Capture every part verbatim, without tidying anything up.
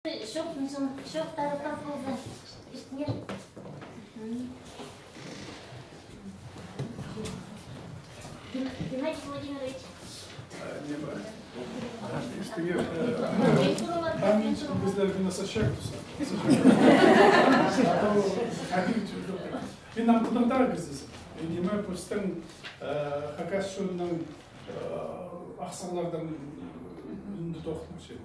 Чох, чох, чох, тары тап полза, иртіңер. Геннадий Владимирович. Память кізілерге насачак туса. Мин ам тыдырдағы кізізі. Ниме, пістің, э, хакас чонның, э, ахсағлардаң ӱнді тоғынча.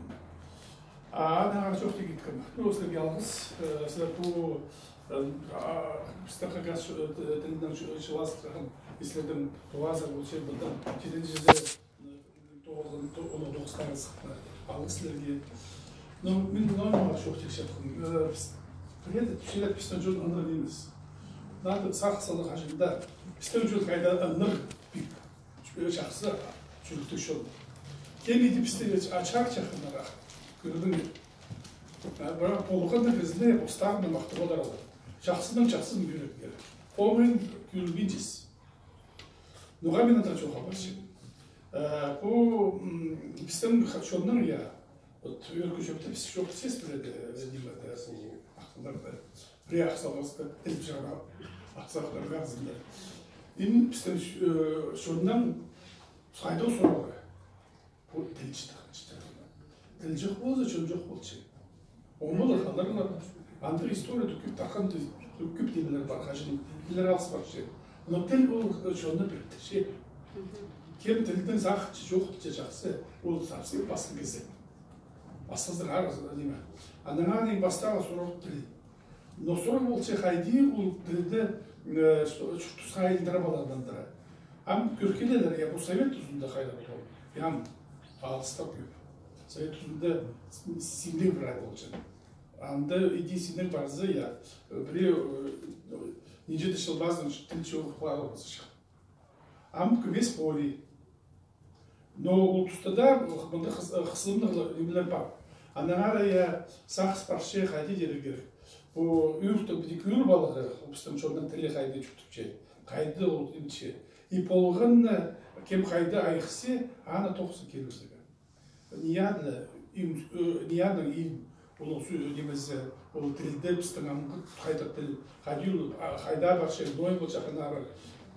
А, анаң чоохтирға кем. Ну, сірерге алғыс, э, сірер пу, э, а, пістің хакас чо-, э, тілінең чо-, чылаасхан, сірернің тоғазар полча, мында чирінҷізі, э, тоғазар, то-, ону тоғыстарыңар сыхты. Алғыс сірерге. Ну, мин мынаңар чоохтирға чатхам. Э, піс-, пірее де тіпчелер, пістің чон андағ нимес. Надо сағыс аларға хаҷан даа. Пістің чон хайда андағ пик. Чахсы чӱректіг чон. Кем иди пістең ачар чахыннараах кӧрбеен. А, пірее полған на кізілер постарына махтап одырар. Чахсының чахсызын кӧрерге. Оңайын кӧрбинчес. Ноға мин анда чоохтирға парчам. Э, пу, м, пістің ха-, чонның, я, вот, ӧӧркі чӧпте піс чоохтирбыс пірее де, э, ниме, э, пу ахтыларда. Пірее ахсағларыбысха тіл чарба, ахсағларға арзында. Ин пістің, э, чонның хайдағ сурығы. Пу тіл читіг, читіг. Тіл чох полза, чон чох полча. Омалар, халарлар, андағ историяда кӧп тархынды, кӧп нимелер пар, хаҷан тіллер алыс парча. Но тіл ол, э, чонны піріктірче. Кем тілдең сағынча, чоохтапча чахсы, ол совсем пасха кізі. Пасхазы ниме. Аннаңар иң пастағы сурығ тіл. Но сурығ полча, хайди ол тілді, э, чуртасха айландырып аларға. Ам кӧріп килелер, я, пу совет тузында хайда полған. Я, ам алыста кӧп. Совет тузында с-, синнең прай полча. Анда единственный парза, я, пірее, э, нинҷе-де чыл пазын тіл чоғыл парза. Ам кӧмес полии. Но ол туста даа мында хыс-, хысылығ ла нимелер пар. Аннаңар, я, сағыс парча, хайди тирге кирек. Пу ӱртік, пу тик ӱр палығы, пістің чонның тілі хайди чуртапча, хайди ол нимепче. И полған на, кем хайди айғасча, аны тоғызып килібізерге. Ниме, э, ниме, ниме, Улуғ сӧ-, нимезі, ол тілде пістің ам хайдағ тіл, хайди ол, а, хайда парча, ной полча, ханары,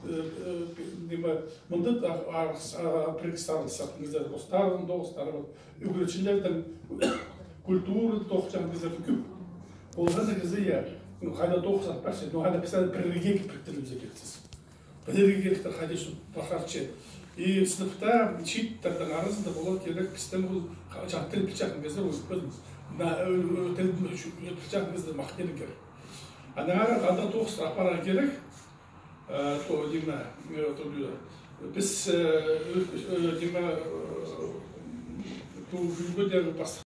э, э, ниме, мында да, а, а, пірігістер сатыңыздар, постарының тоғыстары, вот, ӱгретчілернің культура тоғысчатхан кізілер кӧп. Оларның кізі, я, ну, хайда тоғыс парча, но хайда піс пірігерге піріктірібізерге кирекпіс. Пілерге киректер хайди чуртап парча. И сыныпта чииттернің аразында поларға кирек, пістің ол ха-, чахсы тіл пілчеткен кізі ол піс, на, э, э, тіл пілчеткен кізі махтирға кирек. Аннаңар хайда тоғыс апарарға кирек, э, то, ниме, э, то, э, піс, э, э, ниме, э, то, ӱлгӱдегі пас-,